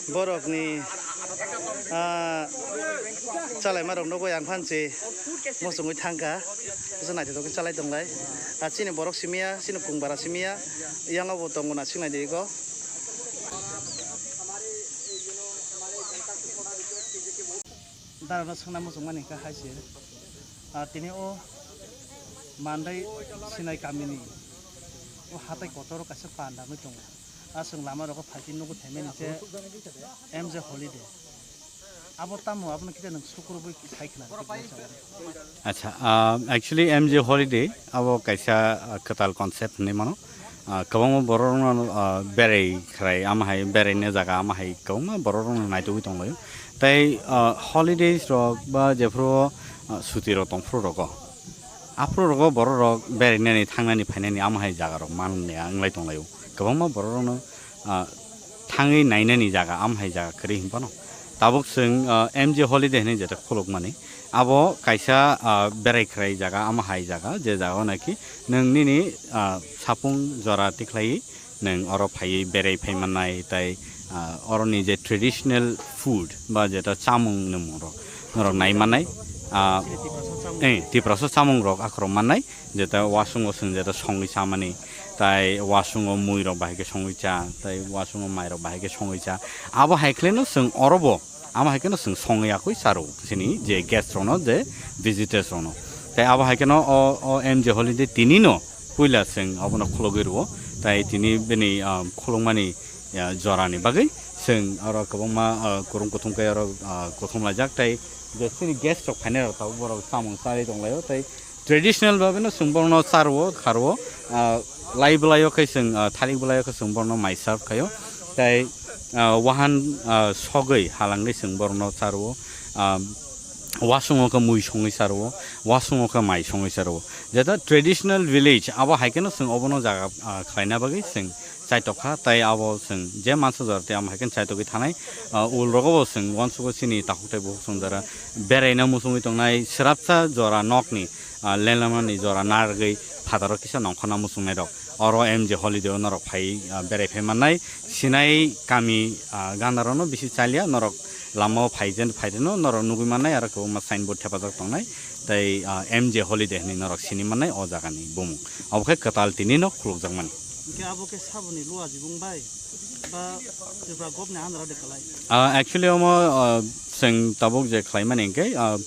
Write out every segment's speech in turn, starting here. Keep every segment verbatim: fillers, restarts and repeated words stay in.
Borokni, ah, chalaima rok nugwi ang phansi muchungwi thangkha. Bwsa naithotok khe chalai tonglai. Ah, chini borok simiya, chini kungbara simiya, yang bo tongo na singlai di ego. Darano swngna muchungmani hwnkha hai se. Ah, tini o Mandai Sinai kamini o hatai kotor kaisa panda wngwi tongo. Ah, chwng lama rogo phaikhe nugo thaimani je M J Holiday. Abo tamo abono kisa nwng sukurubui sai khna. Acha, ah, actually M J Holiday abo kaisa, ah, kwtal concept hinwi mano. Ah, kwbangma borok rokno, ah, berai khwrai, ama hai beraina jaga, ama hai kwbangma borok rokno naitugwi tonglaio. Tei, ah, holidays rok ba jephru, ah, suti rok tongphru rogo, aphru rogo borok rok berainani, thangnani, phainani ama hai jaga rok manliya wnglai tonglaio. Kwbangma borok rokno, ah, thangwi nainani jaga, ama hai jaga kwrwi hinphano. Tabuk chwng, ah, M J Holiday hinwi jeta khulukmani. Abo kaisa, ah, berai khwrai jaga, ama hai jaga, je jaga o naki nwng nini, ah, sapung jora tikhlaiwi nwng oro phaiwi berai phai mannai, tai, ah, oroni je traditional food ba jeta chamung nwmung rok norok nai mannai, ah, eh, Tiprasa chamung rok akhoro mannai, jeta wasung o chwng jeta songwi chamani, tai wasung o mui rok bahai khe songwi cha, tai wasung o mai rok bahai khe songwi cha, abo hai khleno chwng oro bo Amo hai kheno chwng songwi yakwi charo, chini je guest rokno, je visitors rokno. Tai abo hai kheno o, o M J Holiday tini no puila chwng obono khulogwi rwo. Tai tini bini, ah, khulukmani, ah, jorani bagwi chwng oro kwbangma, ah, kurum kuthum khe oro, ah, kuthum laijak. Tai je chini guest rok phainai rok tabuk borok chamung charwi tonglaio. Tai traditional babe no chwng borokno charwo, kharwo, ah, lai bwlaio khe chwng, ah, thalik bwlaio khe chwng borokno mai serve khaio. Tai, ah, wahan, ah, sogwi halangwi chwng borokno charwo, ah, wasungo khe mui songwi charwo, wasungo khe mai songwi charwo. Jeta traditional village, abo hai kheno chwng obono jaga, ah, khlaina bagwi chwng chaitokha, tai abo chwng je mansa jora tei amo hai khe chaitogwi thanai, ah, ul rogo bo chwng uansugo chini takhuk tai bukhuk chwng jora beraina muchungwi tongnai, swrapsa jora nokni, ah, lenlamani jora narwgwi phataro kisa nongkhorna muchungnai rok. Oro M J Holiday o norok phai, ah, berai phai mannai, sinai kami, ah, gandarono bisi chalia, norok lama o phai jen, phai reno norok nugwi mannai, aro kwbangma signboard thepajak tongnai, tei, ah, M J Holiday hinwi norok sini mannai o jagani bumung. Obo khe kwtal tini no khulukjakmani. Hwnkhe abo khe saboni luwa jibung bai ba Tripura government under o de kwlai? Ah, actually, omo, ah, chwng tabuk je khlaimani hwnkhe, ah,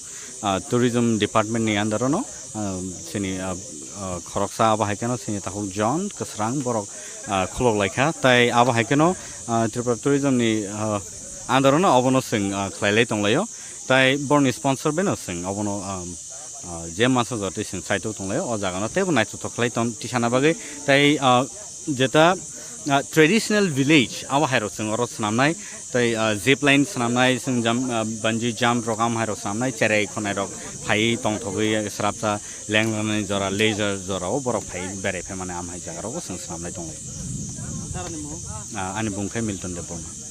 ah, tourism department ni under o no, ah, chini, ah, ah, khoroksa abo hai kheno chini takhuk John Kwsrang borok, ah, khulok laikha. Tai abo hai kheno, ah, Tripura tourism ni, ah, under o no obono chwng, ah, khlailai tonglaio. Tai borokni sponsor bai no chwng obono, um, uh, je mansa jora tei chwng saitok tonglaio o jaga no teibo naithothok khlai tong tisana bagwi. Tai, uh, jeta, uh, traditional village abo hai rok chwng oro swnamnai. Tai, uh, zip line swnamnai, chwng jump, uh, bungee jump rok amo hai rok swnamnai, cherai khonai rok phaiwi tongthogwi swrapsa lenglani jora, leisure jora o borok phaiwi berai phaimani amo hai jaga rogo chwng swnamnai tonglaio. Darani mung? Uh, ani bung khe Milton Debbarma.